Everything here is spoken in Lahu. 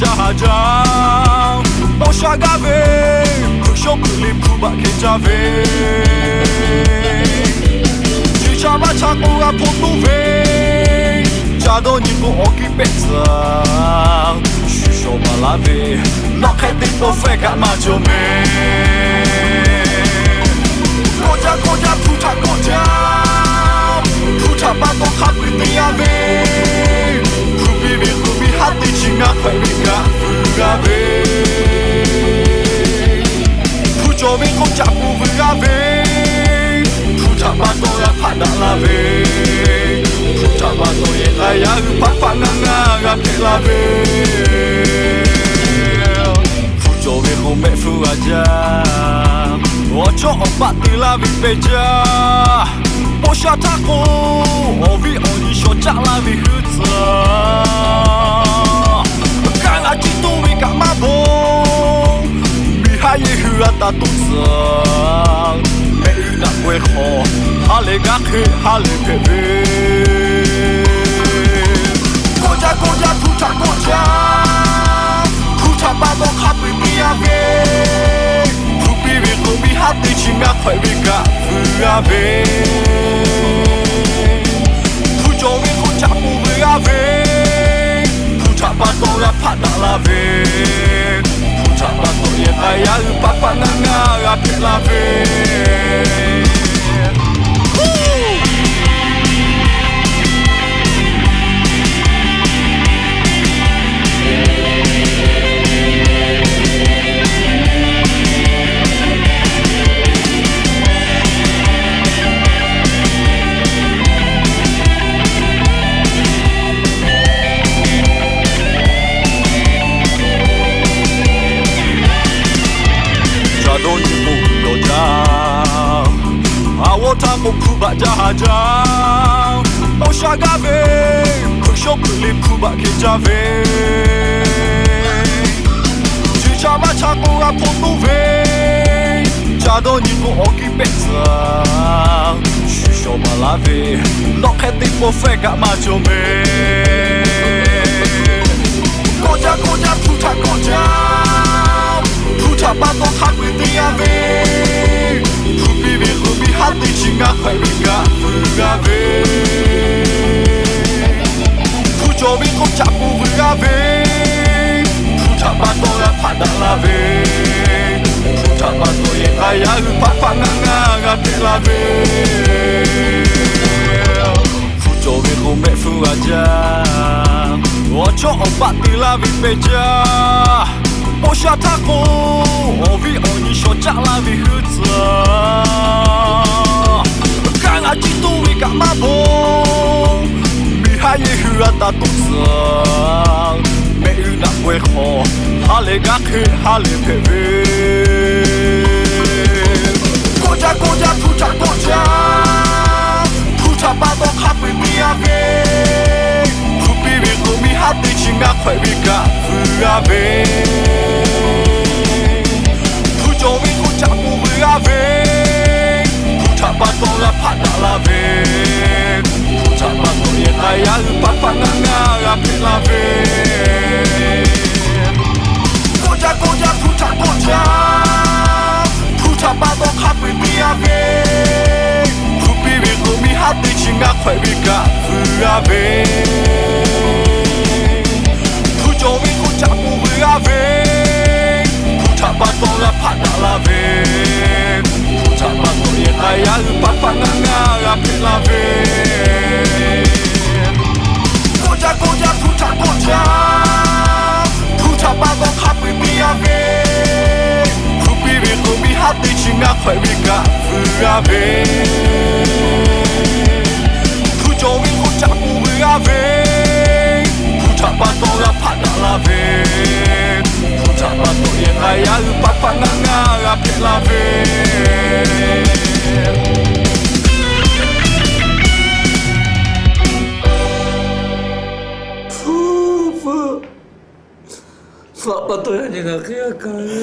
Caˇ haˍ jaˇ, paw sha gaˇ ve, hpu shawˉ peuˬ le hpu baꞈ hkeh caˇ ve, chi chaꞈ maˇ chaꞈ k'oˆ g'a hpaw toˇ ve, ca dawˇ nyi k'o awˬ kiˇ pehˆ tcuhˍ, shu shawˍ baˬ laˇ ve, nawˬ hk'e teˇ pawˆ fehˇ kaꞈ maˇ cawˬ meh. Kawˆ jaˇ kawˆ jaˇ hpu htaꞈ kawˆ jaˇ, hpu htaꞈ pa taw hk'a peu-eˬ te g'a ve, hpu piˇ ve k'oˆ piˇ haˉ teˇ chi ngaˇ hk'awꞈ ve kaꞈ vuiˬ g'a ve, hpu cawˬ ve k'oˆ caꞈ k'oˆ vuiˬ g'a ve, hpu htaꞈ pa taw g'a hpaˆ daꞈ la ve, hpu htaꞈ pa taw yehˬ k'ai yaˇ hui hpaˆ hpaˆ ngaˇ ngaˇ g'a hpehꞈ la ve. Hpu cawˬ ve k'o mehˆ hpfuhˇ g'a jaˇ, awˬ chawˇ awˬ paˆ te laˇ ve pehˬ jaˇ. Paw sha htaˇ k'o, awˬ viˉ awˬ nyi shawˍ caˆ laˇ ve hui tcuhˍ, kaˇ g'a ciˇ toˇ ve kaꞈ maˇ bon, miˬ haˉ yehˬ hui g'a taˍ toˇ tcuhˍ, mehˆ hui naꞈ k'awehˇ hk'aw, ha lehˬ gaˇ hk'e ha lehˬ hpehꞈ ve. Kawˆ jaˇ kawˆ jaˇ hpu htaꞈ kawˆ jaˇ, hpu htaꞈ pa taw hk'a peu-eˬ piˇ g'a ve, hpu piˇ ve k'oˆ piˇ haˉ teˇ chi ngaˇ hk'awꞈ ve kaꞈ vuiˬ g'a ve, hpu cawˬ ve k'oˆ caꞈ k'oˆ vuiˬ g'a ve, hpu htaꞈ pa taw g'a hpaˆ daꞈ la ve, hpu htaꞈ pa taw yehˬ k'ai yaˇ hui hpaˆ hpaˆ ngaˇ ngaˇ g'a hpehꞈ la ve. Ca dawˇ nyi k'o dawˬ jaˇ, a g'awˇ htaˇ k'o hpu baꞈ caˇ haˍ jaˇ. Paw sha gaˇ ve, hpu shawˉ peuˬ le hpu baꞈ hkeh caˇ ve, chi chaꞈ maˇ chaꞈ k'oˆ g'a hpaw toˇ ve, ca dawˇ nyi k'o awˬ kiˇ pehˆ tcuhˍ, shu shawˍ baˬ laˇ ve, nawˬ hk'e teˇ pawˆ fehˇ kaꞈ maˇ cawˬ meh. Kawˆ jaˇ kawˆ jaˇ hpu htaꞈ kawˆ jaˇ, hpu htaꞈ pa taw hk'a peu-eˬ te g'a ve, hpu piˇ ve k'oˆ piˇ haˉ teˇ chi ngaˇ hk'awꞈ ve kaꞈ vuiˬ g'a ve, hpu cawˬ ve k'oˆ caꞈ k'oˆ vuiˬ g'a ve, hpu htaꞈ pa taw g'a hpaˆ daꞈ la ve, hpu htaꞈ pa taw yehˬ k'ai yaˇ hui hpaˆ hpaˆ ngaˇ ngaˇ g'a hpehꞈ la ve. Hpu cawˬ ve k'o mehˆ hpfuhˇ g'a jaˇ, awˬ chawˇ awˬ paˆ te laˇ ve pehˬ jaˇ. Paw sha htaˇ k'o, awˬ viˉ awˬ nyi shawˍ caˆ laˇ ve hui tcuhˍ, kaˇ g'a ciˇ toˇ ve kaꞈ maˇ bon, miˬ haˉ yehˬ hui g'a taˍ toˇ tcuhˍ, mehˆ hui naꞈ k'awehˇ hk'aw, ha lehˬ gaˇ hk'e ha lehˬ hpehꞈ ve. Kawˆ jaˇ kawˆ jaˇ hpu htaꞈ kawˆ jaˇ, hpu htaꞈ pa taw hk'a peu-eˬ piˇ g'a ve, hpu piˇ ve k'oˆ piˇ haˉ teˇ chi ngaˇ hk'awꞈ ve kaꞈ vuiˬ g'a ve, hpu cawˬ ve k'oˆ caꞈ k'oˆ vuiˬ g'a ve, hpu htaꞈ pa taw g'a hpaˆ daꞈ la ve, hpu htaꞈ pa taw yehˬ k'ai yaˇ hui hpaˆ hpaˆ ngaˇ ngaˇ g'a hpehꞈ la ve. Kawˆ jaˇ kawˆ jaˇ hpu htaꞈ kawˆ jaˇ, hpu htaꞈ pa taw hk'a peu-eˬ piˇ g'a ve, hpu piˇ ve k'oˆ piˇ haˉ teˇ chi ngaˇ hk'awꞈ ve kaꞈ vuiˬ g'a ve, hpu cawˬ ve k'oˆ caꞈ k'oˆ vuiˬ g'a ve, hpu htaꞈ pa taw g'a hpaˆ daꞈ la ve, hpu htaꞈ pa taw yehˬ k'ai yaˇ hui hpaˆ hpaˆ ngaˇ ngaˇ g'a hpehꞈ la ve. Kawˆ jaˇ kawˆ jaˇ hpu htaꞈ kawˆ jaˇ, hpu htaꞈ pa taw hk'a peu-eˬ piˇ g'a ve, hpu piˇ ve k'oˆ piˇ haˉ teˇ chi ngaˇ hk'awꞈ ve kaꞈ vuiˬ g'a ve, hpu cawˬ ve k'oˆ caꞈ k'oˆ vuiˬ g'a ve, hpu htaꞈ pa taw g'a hpaˆ daꞈ la ve, hpu htaꞈ pa taw yehˬ k'ai yaˇ hui hpaˆ hpaˆ ngaˇ ngaˇ g'a hpehꞈ la ve. Hpu hpu, hpaˆ pa taw yaˇ nyi ngaˬ hk'e g'a kaˇ ve.